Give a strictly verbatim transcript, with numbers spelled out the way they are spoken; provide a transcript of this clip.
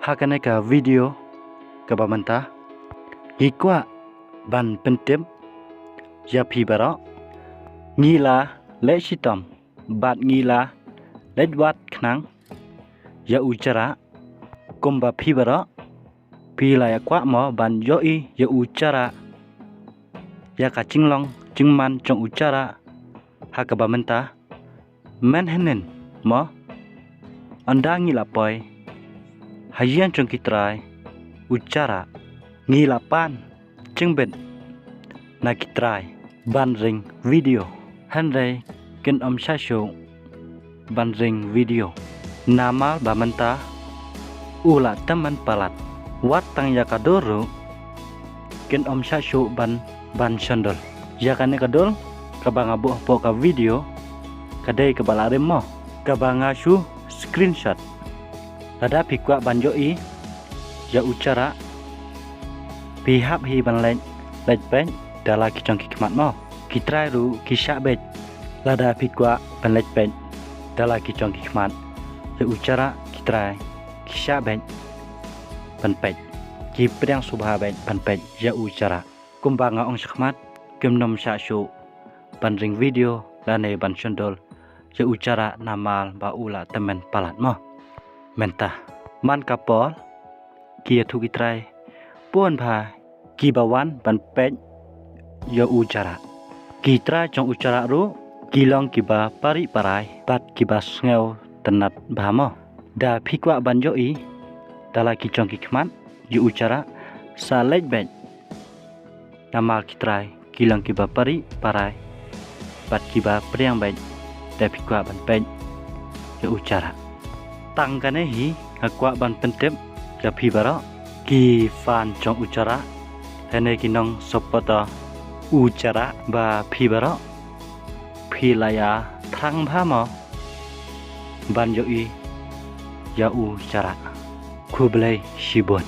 Ha kane ka video kaba mynta, ngi kwah ban pyntip ïa phi baroh, ngi la leh shitom bad ngi la leit wad khnang ïa u Jarah. Kumba phi baroh phi la ïa kwah mo ban ïohi ïa u Jarah, ïa ka jinglong jingman jong u Jarah ha kaba mynta. Mynhynnin mo, ynda ngi la poi ha ïing jong ki trai u Jarah, ngi la pan jingbit na ki trai ban ring video, hynrei kin ym shah shuh ban ring video namar ba mynta u la tymmen palat. Wat tang ïa ka dur ruh kin ym shah shuh ban ban shon dul. Ïa kane ka dur kaba nga buh hapoh ka video ka dei kaba la rim mo, kaba nga shu screenshot. Lada phi kwah ban ïohi ïa u Jarah, phi hap hi ban leit, leit peit da la ki jong ki khmat mo. Ki trai ruh ki shah beit. Lada phi kwah ban leit peit da la ki jong ki khmat ïa u Jarah, ki trai ki shah beit ban peit. Ki pdiang sngewbha beit ban peit ïa u Jarah. Kumba nga ong shakhmat, kim nym shah shuh ban ring video lane ban shon dul ïa u Jarah namar ba u la tymmen palat mo. Mynta man ka por, ki ïathuh ki trai bun bha kiba wan ban peit ïa u Jarah. Ki trai jong u Jarah ruh ki long kiba pari parai bad kiba sngewtynnat bha mo. Da phi kwah ban ïohi da la ki jong ki khmat ïa u Jarah, sa leit beit. Namar ki trai ki long kiba pari parai bad kiba pdiang beit da phi kwah ban peit ïa u Jarah. Tang kane hi nga kwah ban pyntip ïa phi baroh ki fan jong u Jarah, lane ki nong supporter u Jarah, ba phi baroh phi la ïa thrang bha mo ban ïohi ïa u Jarah. Khublei shibun.